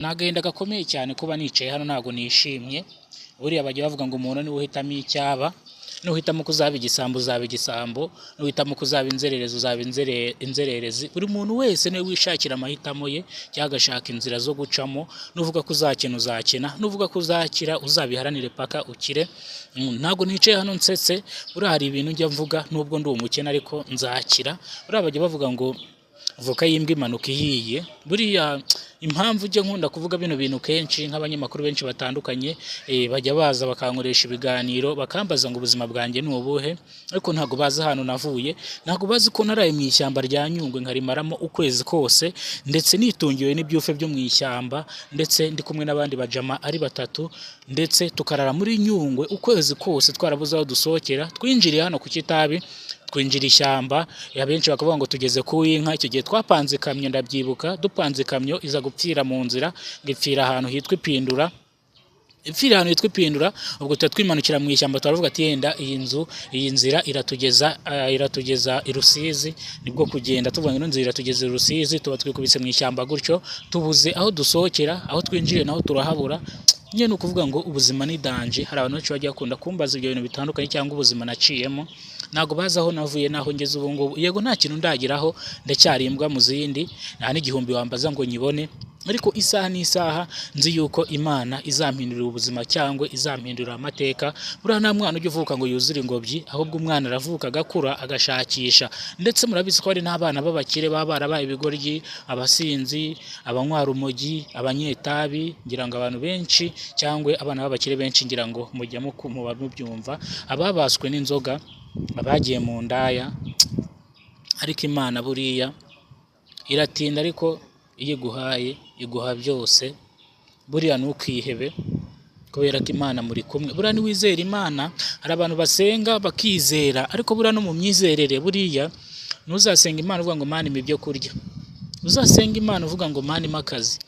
Ni agahinda gakomeye cyane kuba nicaye hano ntabwo nishimye, buriya bajya bavuga ngo umuntu niwe uhitamo icyaba, nuhitamo ko uzaba igisambo uzaba igisambo, nuhitamo ko uzaba inzererezi uzaba inzererezi, buri muntu wese niwe wishakira amahitamo ye cyangwa agashaka inzira zo gucamo, nuvuga ko uzakena uzakena, nuvuga ko uzakira uzabiharanire paka ukire. Ntabwo nicaye hano nsetse, buriya hari ibintu njya mvuga nubwo ndi umukene ariko nzakira. Buriya bajya bavuga ngo voka y'imbwa imanuka ihiye. Buriya impamvu ujya nkunda kuvuga bino bintu kenshi, nk'abanyamakuru benshi batandukanye bajya baza bakankoresha ibiganiro, bakambaza ngo ubuzima bwanjye ni ubuhe, ariko ntabwo bazi ahantu navuye, ntabwo bazi ko naraye mu ishyamba rya Nyungwe nkarimaramo ukwezi kose, ndetse nitungiwe n'ibyufe byo mu ishyamba, ndetse ndi kumwe n'abandi bajama ari batatu, ndetse tukarara muri Nyungwe ukwezi kose twarabuze aho dusohokera. Twinjiriye hano ku Kitabi, twinjira ishyamba, abenshi bakavuga ngo tugeze ku w'inka. Icyo gihe twapanze ikamyo, ndabyibuka, dupanze ikamyo iza gupfira mu nzira, ngo ipfira ahantu hitwa Ipindura, ipfira ahantu hitwa Ipindura. Ubwo tuba twimanukira mu ishyamba, turavuga ati yenda iyi nzu, iyi nzira iratugeza i Rusizi. Nibwo kugenda tuvuga ngo ino nzira iratugeza i Rusizi, tuba twikubise mu ishyamba gutyo, tubuze aho dusohokera, aho twinjiriye naho turahabura. Nyine ni ukuvuga ngo ubuzima ni danger. Hari abantu benshi bajya bakunda kumbaza ibyo bintu bitandukanye cyangwa ubuzima naciyemo, ntabwo bazi aho navuye n'aho ngeze ubu ngubu. Yego nta kintu ndageraho, ndacyari imbwa mu zindi, nta n'igihumbi wambaza ngo nyibone, ariko isaha n'isaha nzi yuko Imana izampindurira ubuzima cyangwa izampindurira amateka. Buriya nta mwana ujya uvuka ngo yuzure ingobyi, ahubwo umwana aravuka agakura agashakisha. Ndetse murabizi ko hari n'abana b'abakire baba barabaye ibigoryi, abasinzi, abanywa urumogi, abanyetabi. Ngira ngo abantu benshi cyangwa abana b'abakire benshi, ngira ngo mujya muba mubyumva, ababaswe n'inzoga, abagiye mu ndaya. Ariko Imana buriya iratinda, ariko iyo iguhaye iguha byose. Buriya ntukihebe kubera ko Imana muri kumwe. Buriya niwizera Imana, hari abantu basenga bakizera, ariko buriya no mu myizerere, buriya ntuzasenga Imana uvuga ngo "Mana, impa ibyo kurya", uzasenga Imana uvuga ngo "Mana, impa akazi",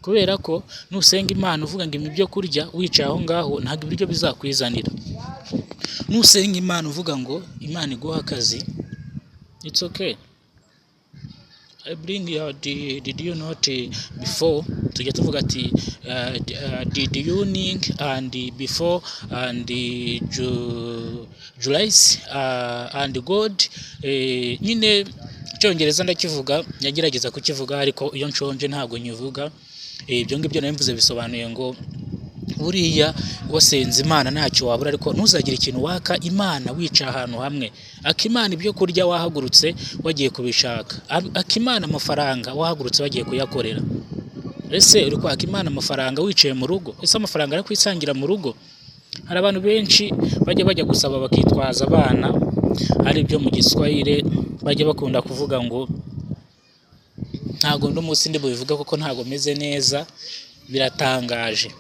kubera ko nusenga Imana uvuga ngo "Impa ibyo kurya" wicaye aho ngaho, ntabwo ibiryo bizakwizanira. Nusenga Imana uvuga ngo Imana iguha akazi, it's okay. I bring you the, did you not before, tujya tuvuga ati did you ning and before and July and God. Nyine Icyongereza ndakivuga, nyagerageza kukivuga, ariko iyo nshonje ntabwo nyivuga. Ibyo ngibyo nari mvuze bisobanuye ngo buriya wasenze Imana ntacyo wabura, ariko ntuzagire ikintu waka Imana wicaye ahantu hamwe. Aka Imana ibyo kurya wahagurutse wagiye kubishaka, aka Imana amafaranga wahagurutse wagiye kuyakorera. Ese uri kwaka Imana amafaranga wicaye mu rugo? Ese amafaranga arakwisangira mu rugo? Hari abantu benshi bajya bajya gusaba bakitwaza abana, ari byo mu Giswahili bajya bakunda kuvuga ngo, ntabwo uno munsi ndi bubivuge kuko ntabwo meze neza, biratangaje.